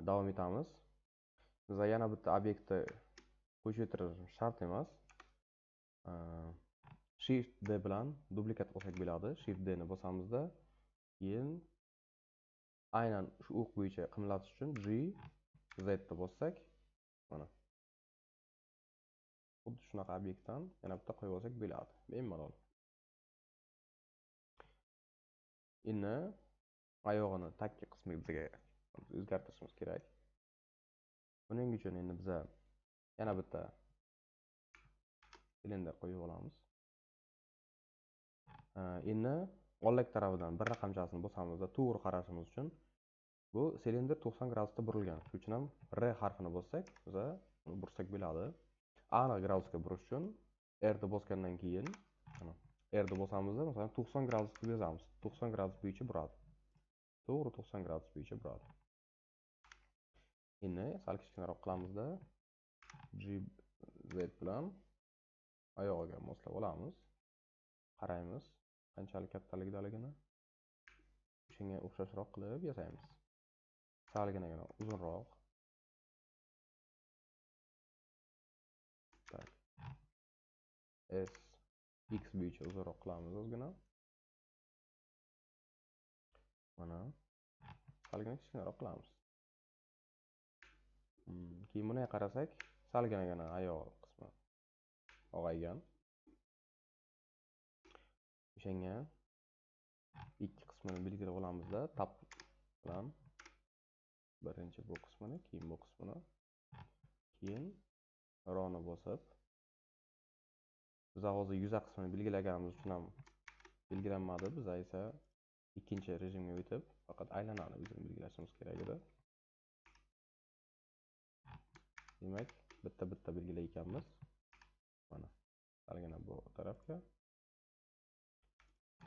Davom etamiz. Biz yana bitta obyektni ko'chirtirishimiz shart emas. Shift D bilan duplikat qilsak bo'ladi. Shift D ni bosamizda, keyin aynan shu o'q bo'yicha qimlatish uchun G Z ni bossak, mana xuddi shunaqa obyektdan yana bitta qo'yib olsak bo'ladi. Bemalol. Endi oyog'ini tagki qismiga bizga o'zgartirishimiz kerak. Buning uchun endi biza yana bitta silindr qo'yib olamiz. Endi ollak tarafidan bir raqamchasini bosamizda to'g'ri qarashimiz uchun bu silindr 90 gradusda burilgan. Shuning uchun ham R harfini bossak, biza uni bursak bo'ladi. Aniq gradusga burish uchun R ni bosgandan keyin mana R ni bosamizda, masalan 90 gradus deb yozamiz. 90 gradus bo'yicha buradi. To'g'ri 90 gradus bo'yicha buradi. Endi sal kichkinaroq qilamizda G Z bilan oyog'iga moslab olamiz. Qaraymiz qanchalik kattaligidaligini. Shunga o'xshashroq qilib yasaymiz. Salginagina uzunroq. Tak. S X bo'yicha uzunroq qilamiz ozgina. Mana salgina kichkinaroq qilamiz. Keyin buni qarasak, salginagina oyoq qismi og'aygan. O'shanga ikki qismini belgilab olamizda, tab bilan birinchi bu qismini, keyin bu qismini, keyin roni bosib, biz hozir yuza qismini belgilaganimiz uchun ham belgilanmadi. Biz esa ikkinchi rejimga o'tib, faqat aylanani o'zini belgilashimiz kerak edi. Demak, bitta-bitta belgilar ekanmiz. Mana salgina bu tarafga,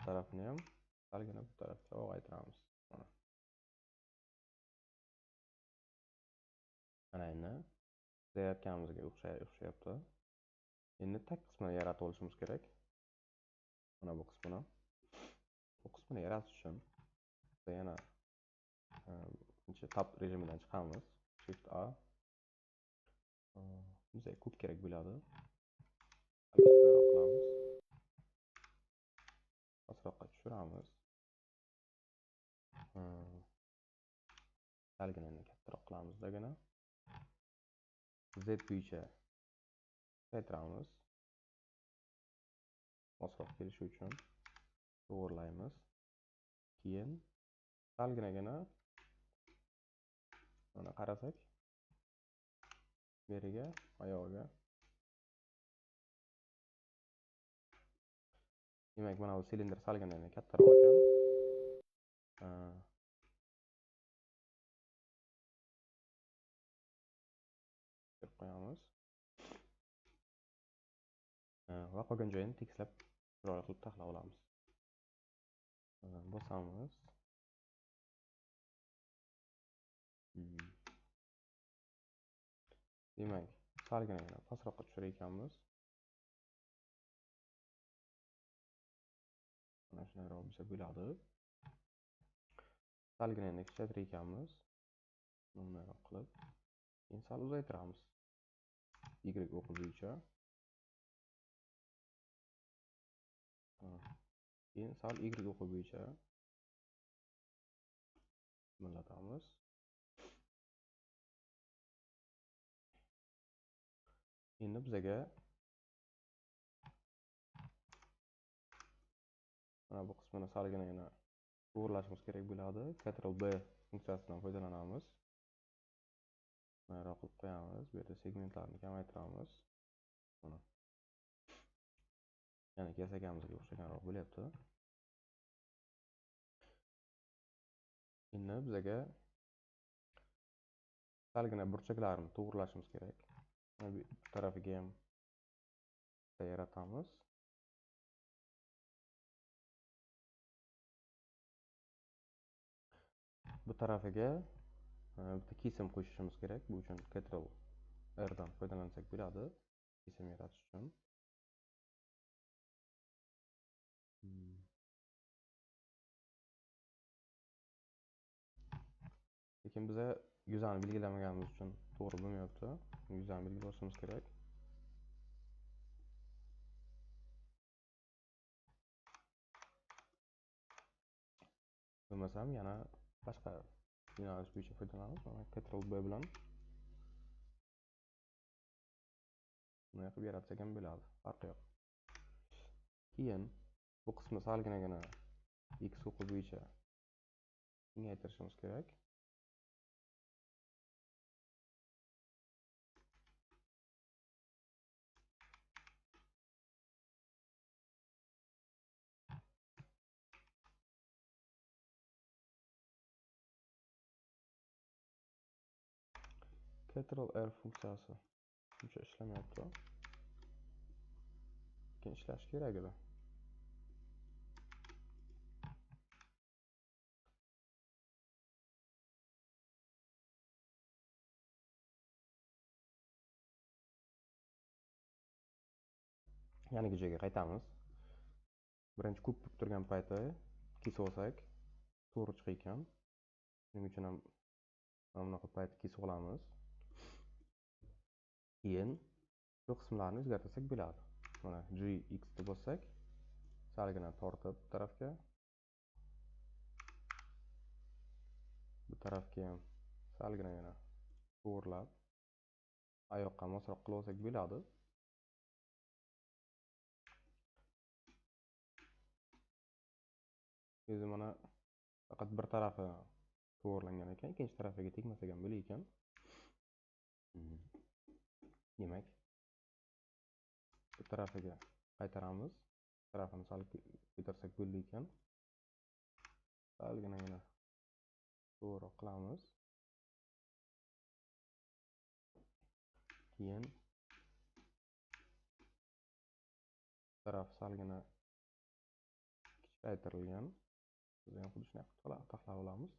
tarafini ham salgina bu tarafga og'aytiramiz. Mana. Mana endi yaratganimizga o'xshayapti. Endi tag qismini yaratib olishimiz kerak. Mana bu qismini. Bu qismini yaratish uchun yana birinchi tab rejimidan chiqamiz. Shift A. Bizga kub kerak bo'ladi. Qilamiz. Pastroqqa tushiramiz. Salgina kattaroq qilamizdagina. Z bo'yicha qaytaramiz. Mosroq kelishi uchun to'g'rilaymiz. Keyin salginagina mana qarasak, beriga, oyog'iga. Demak, mana bu silindr salginagina kattaroq ekan. Qo'yamiz. Va qolgan joyini tekislab chiroyli qilib taxlab olamiz. Bosamiz. Demak, salginagina pastroqqa tushirar ekanmiz. Mana shunayroq bo'lsa bo'ladi. Salginagina kichaytirar ekanmiz. Bunayroq qilib, keyin sal uzaytiramiz. Y o'qi bo'yicha. Keyin sal Y o'qi bo'yicha millatamiz. Endi bizaga mana bu qismini salgina yana to'g'rilashimiz kerak bo'ladi. Ctrl B funksiyasidan foydalanamiz. Bunayroq qilib qo'yamiz. Bu yerda segmentlarni kamaytiramiz. Mana. Yana yasaganimizga o'xshaganroq bo'lyapti. Endi bizaga salgina burchaklarni to'g'rilashimiz kerak. Mana bu tarafiga ham yaratamiz. Bu tarafiga bitta kesim qo'shishimiz kerak. Bu uchun Ctrl R dan foydalansak bo'ladi, kesim yaratish uchun. Lekin biza Yuzani belgilamaganimiz uchun to'g'ri bo'lmayapti. Yuzani belgilashimiz kerak. Bo'lmasam yana boshqa yo'nalish bo'yicha foydalanamiz. Mana Ctrl B bilan bunday qilib yaratsak ham bo'ladi, farqi yo'q. Keyin bu qismi salginagina x o'qi bo'yicha kengaytirishimiz kerak. Ctrl R funksiyasi uncha ishlamayapti. Lekin ishlash kerak edi. Yangi joyga qaytamiz. Birinchi kub bo'lib turgan payti kesib olsak, to'g'ri chiqar ekan. Shuning uchun ham mana bunaqa payt kesib olamiz. Keyin shu qismlarni o'zgartirsak bo'ladi. Mana G X deb bossak, salgina tortib bu tarafga, bu tarafga ham salgina yana to'g'rilab, oyoqqa mosroq qilib olsak bo'ladi. O'zi mana faqat bir tarafi to'g'rilangan ekan, ikkinchi tarafiga tegmasak ham bo'lar ekan. Demak, bu tarafiga qaytaramiz. Tarafini sal ko'tarsak bo'ldi ekan. Salginagina to'g'ri qilamiz. Keyin taraf salgina kichikaytirilgan. Biz ham xuddi shunday qilib taxlab olamiz.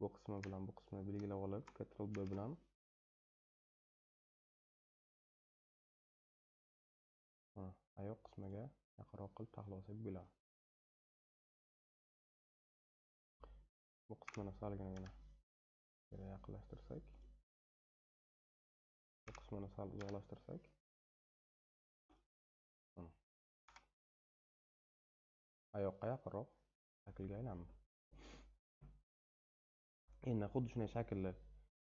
Bu qismi bilan bu qismini belgilab olib, Ctrl B bilan oyoq qismiga yaqinroq qilib taxlab olsak bo'ladi. Bu qismini salginagina yaqinlashtirsak, bu qismini sal uzoqlashtirsak, oyoqqa yaqinroq shaklga aylandi. Endi xuddi shunday shaklni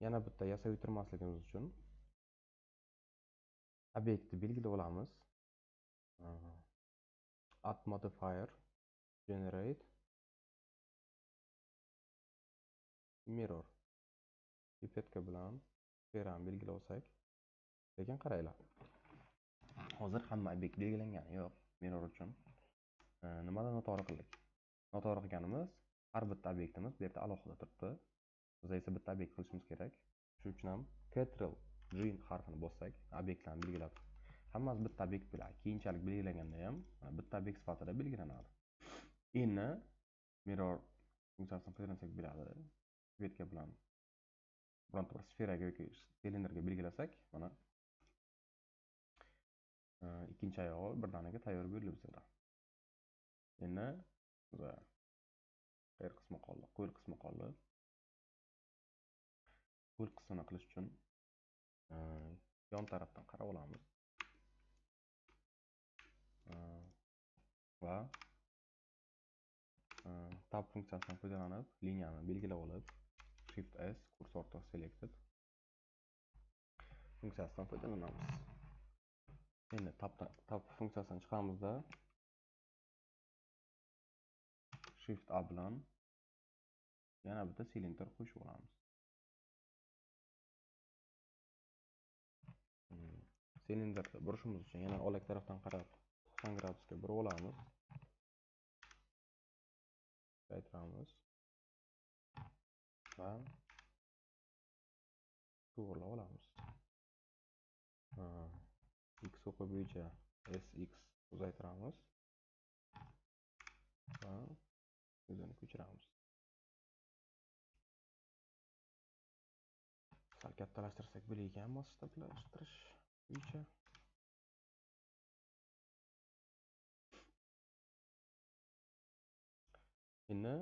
yana bitta yasab o'tirmasligimiz uchun obyektni belgilab olamiz. Add modifier, generate, mirror. Pipetka bilan sferani belgilab olsak, lekin qaranglar. Hozir hamma obyekt belgilangani yo'q mirror uchun. Nimadan noto'g'ri qildik? Noto'g'ri qilganimiz har bitta obyektimiz bu yerda alohida turibdi. Biz esa bitta obyekt qilishimiz kerak. Shuning uchun ham Ctrl G harfini bossak, obyektlarni belgilab, hammasi bitta obyekt bo'ladi. Keyinchalik belgilanganda ham bitta obyekt sifatida belgilanadi. Endi mirror funksiyasini foydalansak bo'ladi. Pipetka bilan bironta bir sferaga yoki silindrga belgilasak, mana ikkinchi oyog'i birdaniga tayyor bo'ldi bizda. Endi qayer qismi qoldi? Qo'l qismi qoldi. Qo'l qismini qilish uchun yon tarafdan qarab olamiz. Va tab funksiyasidan foydalanib liniyani belgilab olib, Shift S cursor to selected funksiyasidan foydalanamiz. Endi tab funksiyasidan chiqamizda Shift A bilan yana bitta silindr qo'shib olamiz. Silindrni burishimiz uchun yana olak tarafdan qarab 90 gradusga burib olamiz. Qaytaramiz va to'g'rilab olamiz. X o'qi bo'yicha SX uzaytiramiz va o'zini ko'chiramiz. Sal kattalashtirsak bo'lar ekan masshtablashtirish bo'yicha. Endi